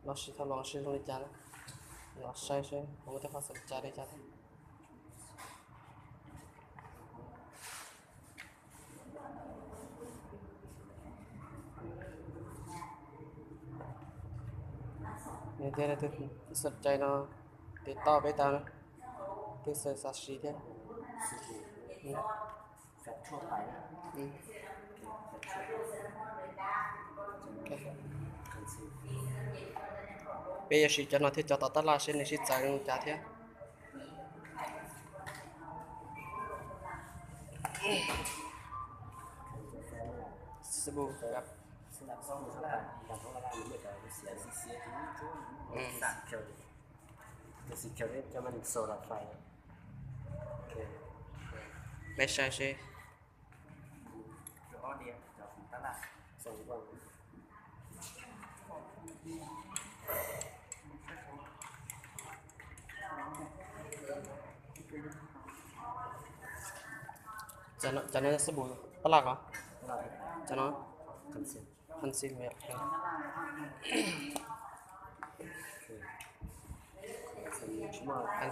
Los sis thaum los sib zoo li cas na, los saib seb puas muaj tej qhov xav cai li cas thiab. Yog tias leej twg xav cai no, tiv tauj peb tau na, twb xav siv thiab. Peb yuav siv cov no thiab cov tom tab laj seb nws sib txawv li cas thiab. Peb saib seb. Cov no xab pus pab laj os. Cov no, an xin, an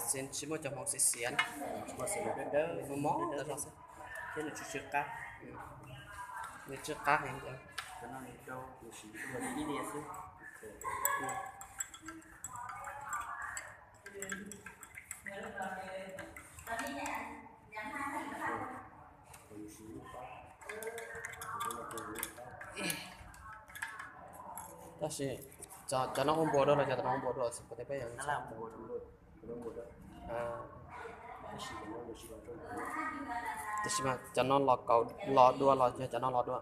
xin tsis muaj cov hmoov xiav xiav, mob mob ntawd xwb. Thiab nws tsw tsw qab, nws tsw qab heev. Tab sis cov no ua npua dua los cov no ua npua dua xwb, kuv tej peb yog Tiam sis mas cov no los kaum los dua los yog cov no los dua?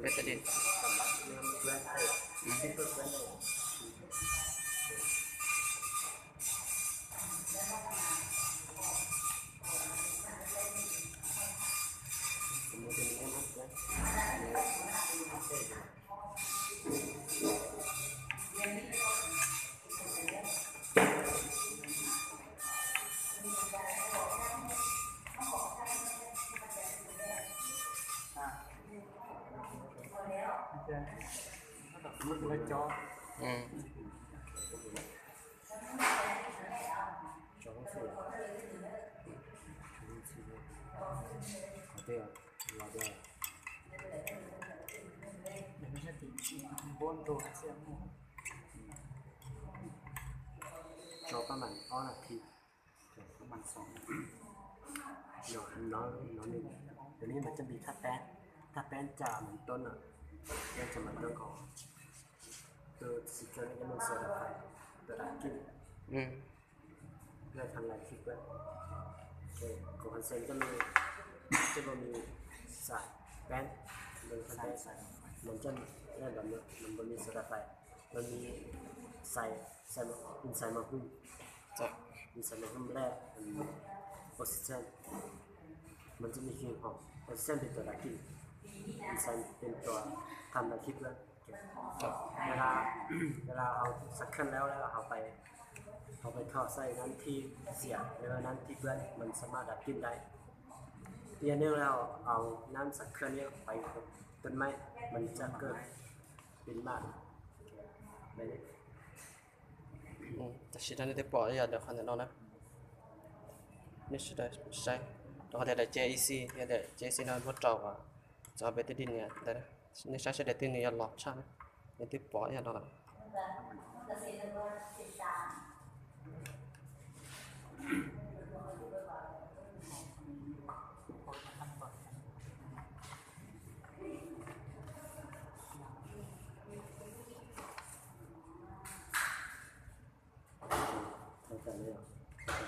Peb tag dij. Tso pab mam ob nas this. Cov no mas coj li thaj peb, thaj peb cam mos toob na, cam mos toob ko, tus xis kheem coj li xav dam fais, tus dam kij, coj li thaj lais khib kuab, kom han xen coj li, coj li xais peb, thaj peb, mas coj li, mas npam li xav dam fais, mas li xais, xais, xais mas hum, xais mas hum lej, oxygen, mas coj li hum hom, oxygen peb tus dam kij, xais peb tus qham lais khib kuab. Ua li, ua li hauv xav kheej lawm, hauv pais, hauv pais thom xais nab thib xiam, nab thib kuab, mas xam maj dam kij dai. Yog nej hauv nab xav kheej nej pais tus maij, mas coj kawg pib maj. Tam sim no nej twb pom ib yam li qhov ntawm no na. Nej sawv daws saib, rau qhov tias daim C E C, yog daim C E C no muab rau txog peb tej dij nias ntawd, nej saib seb daim twg nws yuav los tshaj na. Nej twb pom ib yam no lawm.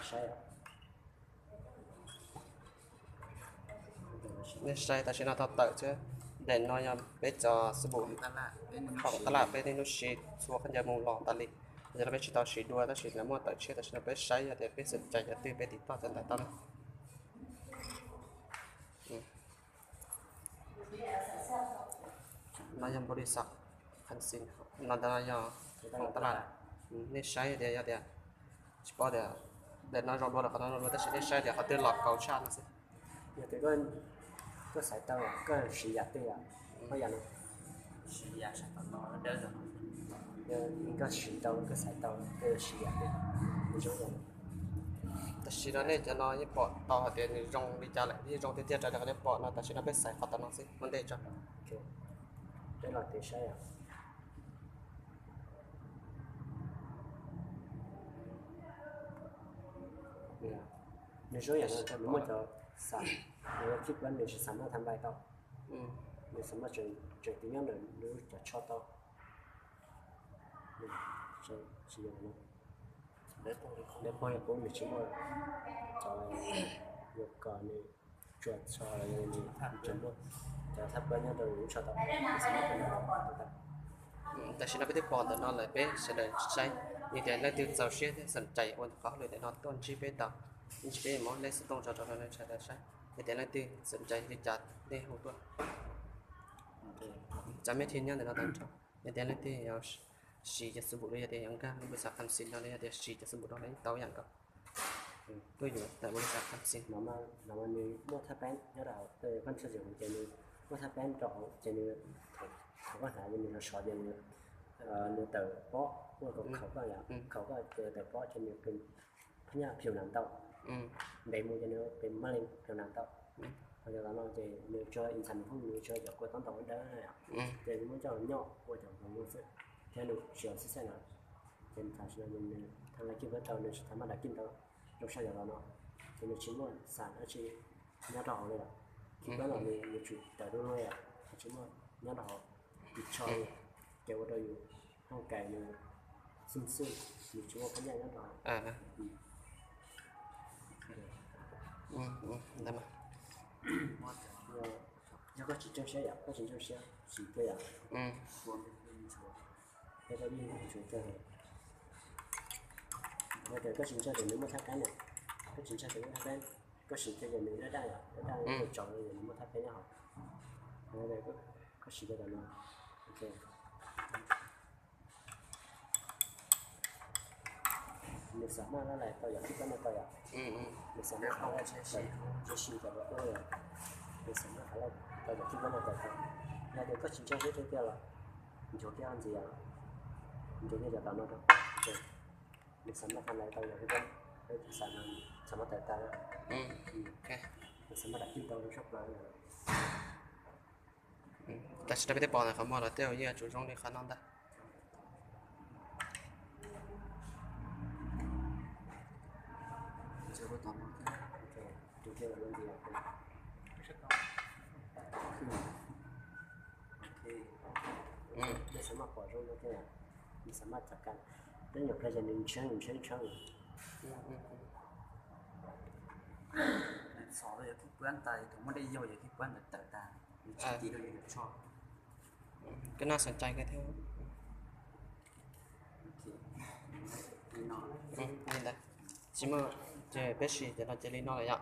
Saib, saib Nej saib tam sim no tau tawm thiab. Daim no yog peb cov xab npum khoom tab laj peb niaj hnub siv txhua khaub ncaws mus los tas li. Yog li peb tsis tau siv dua tab sis lawv muaj tawm tshiab, tam sim no peb saib yog tias peb xav cais cov twg peb tiv toj cov ntawd tau na. No yog npaum li xav kham xis no, ntawm no yog khoom tab laj. Nej saib tias yog tias tsis paub tias daim no zoo dua los qhov no zoo dua tab sis nej saib tias qhov twg los kaus tshaj no xwb. Yog tias koj xaiv tau koj siv yam twg os? Koj yam no, koj siv tau koj xaiv tau koj siv yam twg, nws zoo yam no. Tam sim no nej cov no yeej pom tau hais tias nws zoo li cas lawm, yeej zoo tiag tiag raws li qhov nej pom no. Tam sim no peb xaiv qhov tom no xwb ua ntej tso. Peb los tiv saib os. Nws zoo yam no, nws muaj cov xam, nws khib pab nws tsis xam maj tham npai tau, nws xam maj tseem tiv nyob ntawm nws cov tsho tau. Tsis yog no, lawv pog yog pub nws tsis muaj cov yuav kom nws tsuas tsho los yog nws tseem muaj cov thaj pab nyob rau nws lub tsho tau, nws xam maj tham npai tau. Tam sim no peb twb pom ntawm no lawm, peb sawv daws saib. Yog tias leej twg txaus siab thiab xav cais ua qhov hauj lwm ntawm no tuaj ntsib peb tau, ntsib peb muab lej xov tooj tso rau sawv daws saib. Yog tias leej twg xav cais li cas nej hu tuaj. Cov me thib nyob ntawm no tag nrho. Yog tias leej twg yuav siv cov xab npum no, yog tias yuav nkag lub npe xav kham xis no, yog tias siv cov xab npum no los yeej tau ib yam nkaus. Tuaj yuav tawm npe xav kham xis no mas nws muaj thaj peeb nyob rau hauv, koj tshaj ces nws muaj thaj peeb rau hauv ces nws, thaum koj hnav ces nws sov sov ces nws, nws tawm pob ua kom khaum koj yom, khaum koj ces tawm pob ces nws pem phab nyaj phiu nas ntau, ntev mus ces nws pem maj leej phiu nas ntau. Ho cov tom no ces nws tsuas ib ntxhais nws hu nws tsuas cov kua tob ntau dawb na yom, ces nws muab coj los nyoj ua cov nploos no xwb, thiab nws tsis yog xib xej no. Ces tam sim no nws tham lais kij pab tau, nws tsis tham maj dam kij ntau zoo sab yov los no, ces nws tsis muaj xam dab tsi nyob rau hauv li lawm. Kij pab no nws tsum tawm dua li yom, nws tsis muaj nyob rau hauv, tis tsho li, ces ua rau yus hauj kais nws xwm xwm, nws tsis muaj phab nyaj nyob rau hauv. Yog koj tsis ntseeg siab yom, koj tsis ntseeg siab siv kiag yom, peb tau yeej tsum kiag. Yog tias koj tsis ntseeg tias nws muaj thaj peeb na, koj tsis ntseeg tias muaj thaj peeb, koj siv kiag ces nws daj daj yom, daj daj tsaus tsaus li nws muaj thaj peeb nyob hauv. Koj siv kiag tom no, ok. Nws xam maj lab lais tau yom, kij pab no tau yom. Nws xam maj lab lais tau, tsis siv kom tau tuaj yom. Nws xam maj lab lais tau yom, kij pab no tau tau. Yog tias koj tsis ntseeg siab tiag tiag los nchuav kiag ntxiv, nchuav kiag cov tom no rau. Nws xam maj lab lais tau yom, kij pab, peb xam no, xam maj tawm tas. Nws xam maj dam kij tau zoo tshaj plaws. Tam sim no peb twb pom ntawm qhov muag los tej zaum yeej yuav tsum zoo li qhov no ntag. Nws xam maj pom zoo no thiab, nws xam maj txav kas, peb nyuam pliag ces nws ntsheb nws ntsheb ntsheb. Nws txhom rau yog kij puab tas, thaum muaj dej yau yog kij puab ntawd tawm tas, nws tsis tiv rau yus yus tsho. Koj noj xav cais koj thiab. Li ntawd, tsis muaj, ces peb sim ces no ces li no lawm yom.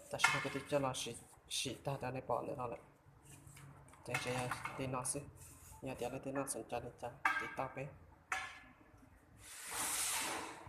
Tam sim no kuv twb coj los sim tag rau nej pom ntawm no lawm. Ces tseem yog li no xwb, yog tias leej twg noj xav cais li cas tiv tauj peb.